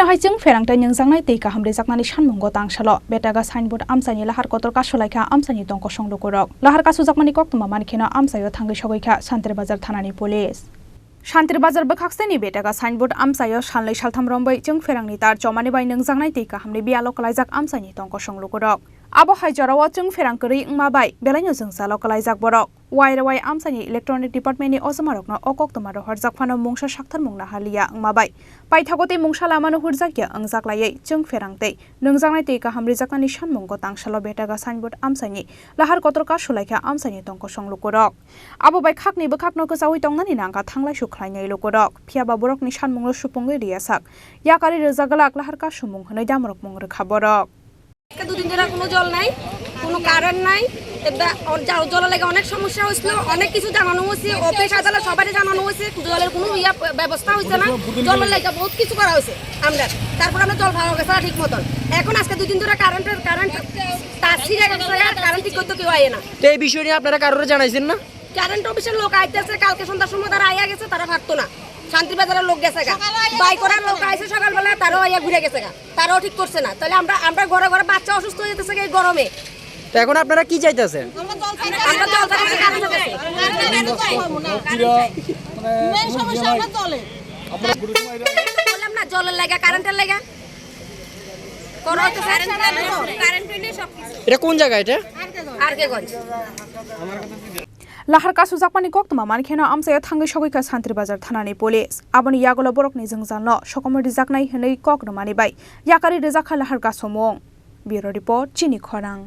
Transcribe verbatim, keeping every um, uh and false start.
Hai chwng pherang tei nwngjaknai twi kaham rijaknani sanmungo tangsalo Betaga signboard amchaini lahar kotor kasulaikha amchaini tongkosong lukurok. Lahar kasujakmani koktwma mankheno amchaio thangwi sogwikha Santri Bazar thanani police. Santri Bazar bwkhakseni Betaga signboard amchaio salnwi saltham romwi chwng pherangni tar chomani bai nwngjaknai twi kahamni biyalo kwlaijak amchaini tongkosong lukurok. Abo hai jorao chwng pherang kwrwi wngma bai belaino jwngjalo kwlaijak borok. Wai rwai amchaini electronic department ni ojomarokno o koktwma rohorjak phano mungsa saktharmung nahaliya wngma bai paithago tei mungsa lamano hurjakya wngjak laiwi chwng pherang tei nwngjaknai twi kaham rijaknani sanmungo tangsalo Betaga signboard amchaini lahar kotor kasulaikha amchaini tongkosong lukurok. Abo bai khakni bwkhakno kwchaui tongnani nangkha thanglai sukhlainai lukurok. Phiyaba borokni sanmungno supungwi riyasak yakari rwjaglak lahar kasumung hwnwi damrokmung rwkha borok. আজকে দুদিন ধরে কোনো জল নাই, কোনো কারেন্ট নাই। এবার অন-, জা-, জলের লাগে অনেক সমস্যা হয়েছিল, অনেক কিছু জানানো হয়েছে, অফিস আদালত সবারই জানানো হয়েছে, জলের কোনো ইয়া ব্যবস্থা হয়েছে না। জলের লাগে বহুত কিছু করা হয়েছে আমরা, তারপর আমরা জল পাওয়া গেছে না ঠিক মতন। এখন আজকে দুদিন ধরে কারেন্টের, কারেন্ট তার ছিঁড়ে গেছে, কারেন্ট ঠিক করতে কেউ আয় না। তো এই বিষয় নিয়ে আপনারা কারোর জানাইছেন না? কারেন্ট অফিসের লোক আইতেছে, কালকে সন্ধ্যার সময় তারা আইয়া গেছে, তারা পারতো না। শান্তিবাজারের লোক গেছে গা, বাইকরার লোক আইছে সকালবেলা, তারাও আইয়া ঘুরে গেছে গা, তারাও ঠিক করছে না। তাহলে আমরা, আমরা ঘরে ঘরে বাচ্চা অসুস্থ হয়ে যেতেছে এই গরমে। তো এখন আপনারা কি চাইতেছেন? আমরা জল চাইতেছি, কারেন্ট অফিসে। মেইন সমস্যা আমরা জলে। বললাম না, জলের লাগা, কারেন্টের লাগা। করা হইতেছে। এটা কোন জায়গা এটা? আর কে গঞ্জ। Lahar kasujakmani koktwma mankheno amchaio thangwi sogwikha Santri Bazar thanani police. Aboni yagulo borokni jwngjalno sokomor rijaknai hwnwi kok rwmani bai yakari rwjakha lahar kasumung. Bureau Report, Chini Khorang.